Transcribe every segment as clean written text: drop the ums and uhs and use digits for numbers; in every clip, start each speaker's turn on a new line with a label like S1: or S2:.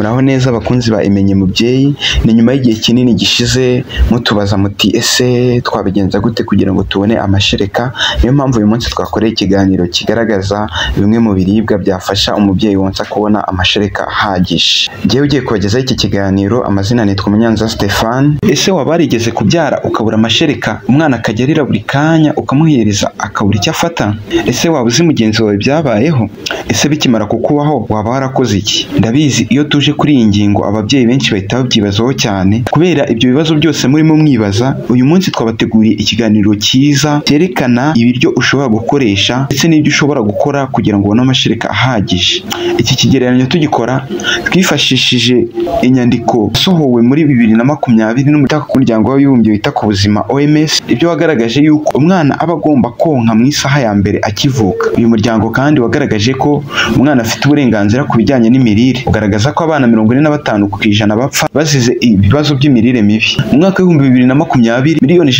S1: Muraho neza abakunzi ba Imenye Mubyeyi. Ni nyuma y'igihe kinini gishize mutubaza muti ese twabigenza gute kugira ngo tubone amashereka. Niyo mpamvu uyu munsi twakoreye ikiganiro kigaragaza bimwe mu biribwa byafasha umubyeyi wonsa kubona amashereka ahagije. Njyewe ugiye kubagezaho iki kiganiro, amazina nitwa Munyanza Stefan. Ese waba warigeze kubyara ukabura amashereka, umwana akajya arira buri kanya ukamuhereza akabura icyo afata? Ese waba uzi mugenzi wawe byabayeho? Ese bikimara kukubaho waba warakoze iki? Ndabizi iyo tuje kuri iyi ngingo ababyeyi benshi bahita babyibazaho cyane. Kubera ibyo bibazo byose murimo mwibaza, uyu munsi twabateguriye ikiganiro cyiza cyerekana ibiryo ushobora gukoresha ndetse n'ibyo ushobora gukora kugira ngo ubone amashereka ahagije. Iki kigereranyo tugikora twifashishije inyandiko yasohowe muri 2020 n'umuryango w'abibumbye wita ku buzima OMS, ibyo wagaragaje yuko umwana aba agomba konka mu isaha ya mbere akivuka. Uyu muryango kandi wagaragaje ko umwana afite uburenganzira ku bijyanye n'imirire, ugaragaza ko abana 45% bapfa bazize ibibazo by'imirire mibi. Mu mwaka w'2020 149 miliyoni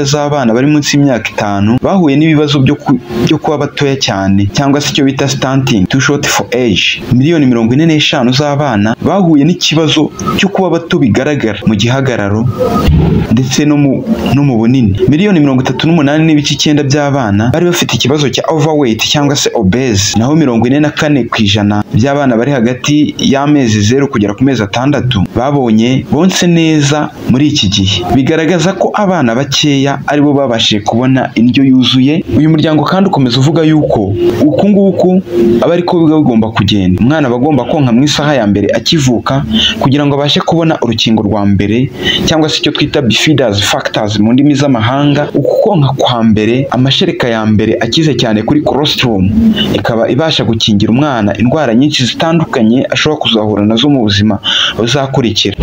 S1: z'abana bari munsi y'imyaka 5 bahuye n'ibibazo byo kuba batoya cyane, cyangwa se icyo bita stunting, too short for age. 45 miliyoni z'abana bahuye n'ikibazo cyo kuba bato bigaragara mu gihagararo ndetse no mu bunini. 38.9 miliyoni by'abana bari bafite ikibazo cya overweight cyangwa se obese, naho 44% by'abana bari hagati y'amezi 0 kugera ku mezi 6 babonye bonse neza muri iki gihe. Bigaragaza ko abana bakeya aribo babashije kubona indyo yuzuye. Uyu muryango kandi ukomeza uvuga yuko uku nguku aba ariko biba bigomba kugenda. Umwana aba agomba konka mu isaha ya mbere akivuka kugira ngo abashe kubona urukingo rwa mbere, cyangwa se icyo twita bifidus factors mu ndimi z'amahanga. Uku konka kwa mbere, amashereka ya mbere akize cyane kuri colostrum, ikaba ibasha gukingira umwana indwara nyinshi zitandukanye ashobora kuzahura nazo mu buzima buzakurikira.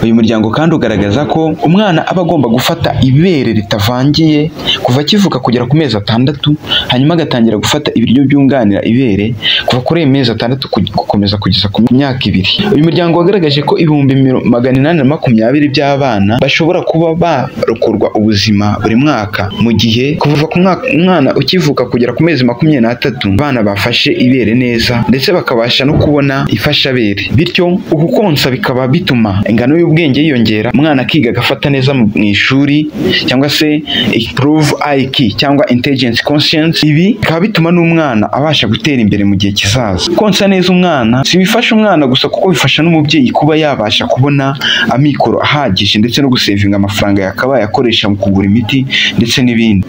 S1: Uyu muryango kandi ugaragaza ko umwana aba agomba gufata ibere ritavangiye kuva akivuka kugera ku mezi 6, hanyuma agatangira gufata ibiryo byunganira ibere kuva kuri ayo mezi 6 gukomeza kugeza ku myaka 2. Uyu muryango wagaragaje ko 820,000 by'abana bashobora kuba barokorwa ubuzima buri mwaka, mu gihe kuva ku mwana ukivuka kugera ku mezi 23 abana bafashe ibere neza ndetse bakabasha no kubona ifashabere. Bityo uku konsa bikaba bituma ingano y'ubwenge yiyongera, umwana akiga agafata neza mu ishuri, cyangwa se improve IQ cyangwa intelligence quotient. Ibi bikaba bituma n'umwana abasha gutera imbere mu gihe kizaza. Konsa neza umwana si bifasha umwana gusa, kuko bifasha n'umubyeyi kuba yabasha kubona amikoro ahagije ndetse no gusevinga amafaranga yakabaye akoresha mu kugura imiti ndetse n'ibindi.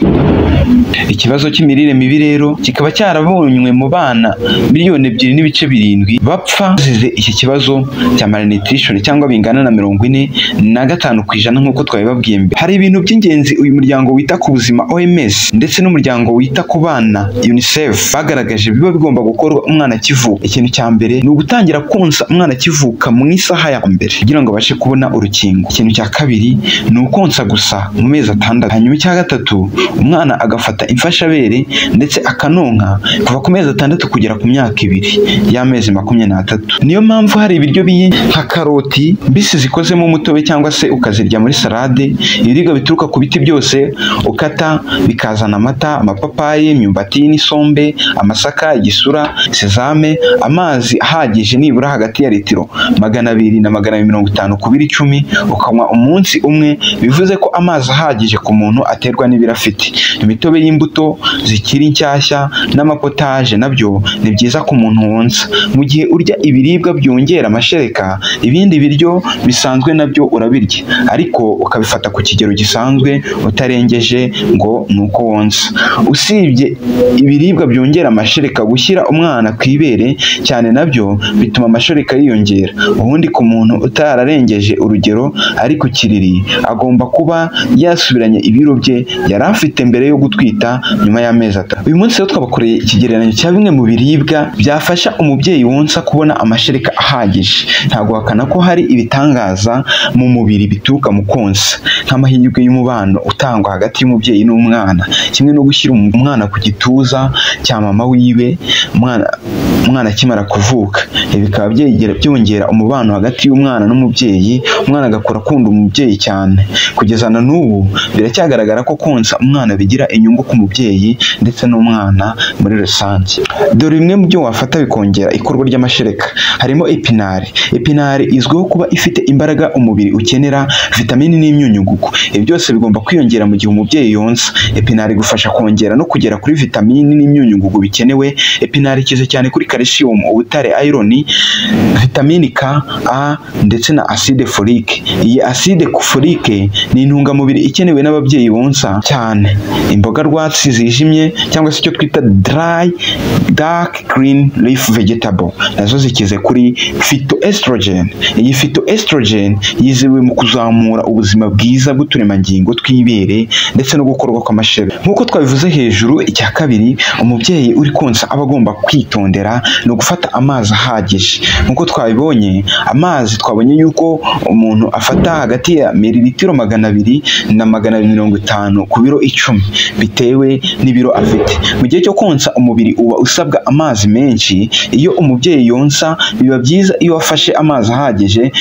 S1: Ikibazo cy'imirire mibi rero kikaba cyarabonywe mu bana 2.7 miliyoni bapfa bazize iki kibazo cya malnutrition, cyangwa bingana na 45% nk'uko twabibabwiye mbere. Hari ibintu by'ingenzi uyu muryango wita ku buzima OMS ndetse n'umuryango wita ku bana UNICEF bagaragaje biba bigomba gukorwa umwana akivuka. Ikintu cya mbere ni ugutangira konsa umwana akivuka mu isaha ya mbere kugira ngo abashe kubona urukingo. Ikintu cya kabiri ni ukonsa gusa mu mezi 6. Hanyuma icya gatatu, umwana agafata imfashabere ndetse akanonka kuva ku mezi 6 kugera ku myaka 2 y'amezi 23. Niyo mpamvu hari ibiryo nka karoti mbisi zikozemo umutobe cyangwa se ukazirya muri salade, ibiribwa bituruka ku biti byose ukata bikazana amata, amapapayi, imyumbati n'isombe, amasaka, igisura, sezame, amazi ahagije nibura hagati ya litiro 200 na 250 ku biro 10 ukanywa umunsi umwe, bivuze ko amazi ahagije ku muntu aterwa n'ibiro afite. Imitobe y'imbuto zikiri nshyashya n'amapotaje nabyo ni byiza ku muntu wonsa. Mu gihe urya ibiribwa byongera amashereka, ibindi biryo bisanzwe nabyo urabirya, ariko ukabifata ku kigero gisanzwe utarengeje ngo nuko wonsa. Usibye ibiribwa byongera amashereka, gushyira umwana ku ibere cyane nabyo bituma amashereka yiyongera. Ubundi ku muntu utararengeje urugero ari ku kiriri, agomba kuba yasubiranye ibiro bye yari afite mbere yo gutwita nyuma y'amezi 3. Uyu munsi rero twabakoreye ikigereranyo cya bimwe mu biribwa byafasha umubyeyi wonsa kubona amashereka ahagije. Ntabwo wakana ko hari ibitangaza mu mubiri bituruka mu konsa, nk'amahirwe y'umubano utangwa hagati y'umubyeyi n'umwana, kimwe no gushyira umwana ku gituza cya mama wiwe umwana akimara kuvuka. Ibi bikaba byongera umubano hagati y'umwana n'umubyeyi, umwana agakura akunda umubyeyi cyane. Kugeza na n'ubu biracyagaragara ko konsa umwana bigira bigira inyungu ku mubyeyi ndetse n'umwana muri rusange. Dore bimwe mu byo wafata bikongera ikorwa ry'amashereka, harimo epinari. Epinari izwiho kuba ifite imbaraga umubiri ukenera, vitamini n'imyunyungugu. Ibi byose bigomba kwiyongera mu gihe umubyeyi yonsa. Epinari igufasha kongera no kugera kuri vitamini n'imyunyungugu bikenewe. Epinari ikize cyane kuri calcium, ubutare, iron, vitamini K, A ndetse na acide folique. Iyi acide folique ni intungamubiri ikenewe n'ababyeyi bonsa cyane. Imboga rwatsi zijimye cyangwa se icyo twita dry dark green leaf vegetable nazo zikize kuri phytoestrogen. Iyi phytoestrogen yizewe mu kuzamura ubuzima bwiza bw'uturemangingo tw'ibere ndetse no gukorwa kw'amashereka. Nk'uko twabivuze hejuru, icya kabiri umubyeyi uri konsa aba agomba kwitondera ni ugufata amazi ahagije. Nk'uko twabibonye, amazi twabonye yuko umuntu afata hagati ya mililitiro 200 na 250 ku biro 10 bitewe n'ibiro afite. Mu gihe cyo konsa umubiri uba usabwa amazi menshi. Iyo umubyeyi yonsa biba byiza iyo afashe amazi ahagije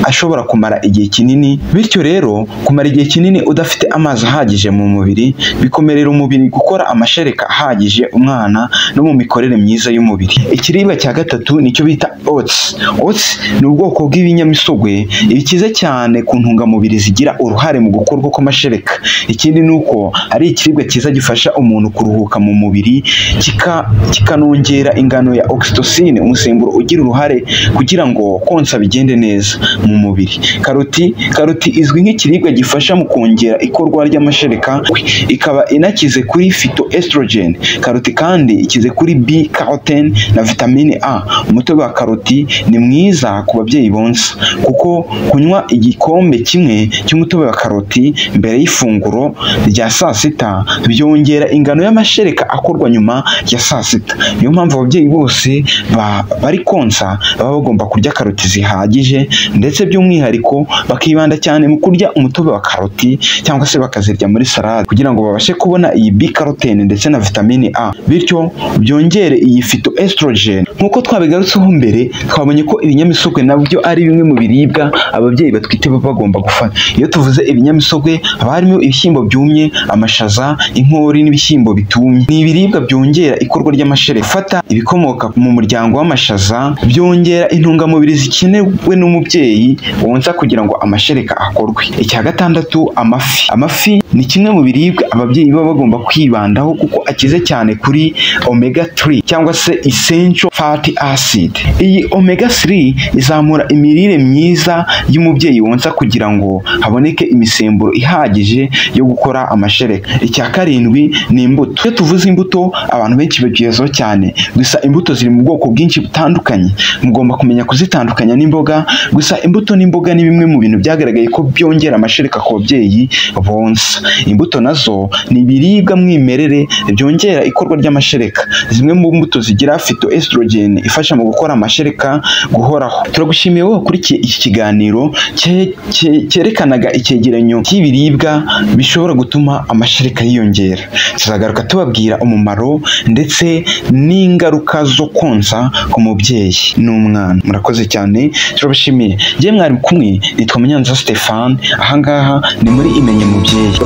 S1: ashobora kumara igihe kinini. Bityo rero kumara igihe kinini udafite amazi ahagije mu mubiri bikomerera umubiri gukora amashereka ahagije umwana no mu mikorere myiza y'umubiri. Ikiribwa cya gatatu nicyo bita oats. Oats ni ubwoko bw'ibinyamisogwe bikize cyane ku ntungamubiri zigira uruhare mu gukorwa kw'amashereka. Ikindi ni uko ari ikiribwa cyiza gifasha umuntu kuruhuka mu mubiri, kikanongera ingano ya oxytocin, umusemburo ugira uruhare kugira ngo konsa bigende neza mu mubiri. Karoti izwi nk'ikiribwa gifasha mu kongera ikorwa ry'amashereka, ikaba inakize kuri phytoestrogen. Karoti kandi ikize kuri B carotene na vitamine A. Umutobe wa karoti ni mwiza ku babyeyi bonsa kuko kunywa igikombe kimwe cy'umutobe wa karoti mbere y'ifunguro rya saa sita byongera ingano y'amashereka akorwa nyuma ya saa sita. Niyo mpamvu ababyeyi bose bari konsa baba bagomba kurya karoti zihagije, ndetse by'umwihariko bakibanda cyane mu kurya umutobe wa karoti cyangwa se bakazirya muri salade kugira ngo babashe kubona iyi B carotene ndetse na vitamine A, bityo byongere iyi phytoestrogen. Nk'uko twabigarutseho mbere, twabonye ko ibinyamisogwe nabyo ari bimwe mu biribwa ababyeyi batwite baba bagomba gufata. Iyo tuvuze ibinyamisogwe haba harimo ibishyimbo byumye, amashaza, inkori n'ibishyimbo bitumye. Ni ibiribwa byongera ikorwa ry'amashereka. Fata ibikomoka mu muryango w'amashaza byongera intungamubiri zikenewe n'umubyeyi wonsa kugira ngo amashereka akorwe. Icya gatandatu, amafi. Amafi ni kimwe mu biribwa ababyeyi baba bagomba kwibandaho kuko akize cyane kuri omega 3 cyangwa se essential fatty acid. Iyi omega 3 izamura imirire myiza y'umubyeyi wonsa kugira ngo haboneke imisemburo ihagije yo gukora amashereka. Icya karindwi ni imbuto. Iyo tuvuze imbuto abantu benshi babyibazaho cyane, gusa imbuto ziri mu bwoko bwinshi butandukanye, mugomba kumenya kuzitandukanya n'imboga. Gusa imbuto n'imboga ni bimwe mu bintu byagaragaye ko byongera amashereka ku babyeyi bonsa. Imbuto nazo ni ibiribwa mwimerere byongera ikorwa ry'amashereka. Zimwe mu mbuto zigira phytoestrogen ifasha mu gukora amashereka guhoraho. Turagushimiye wowe wakurikiye iki kiganiro cyerekanaga icyegeranyo cy'ibiribwa bishobora gutuma amashereka yiyongera. Tuzagaruka tubabwira umumaro ndetse n'ingaruka zo konsa ku mubyeyi n'umwana. Murakoze cyane, turabashimiye. Njye mwari kumwe nitwa Munyanza Stefan, ahangaha ni muri Imenye Mubyeyi.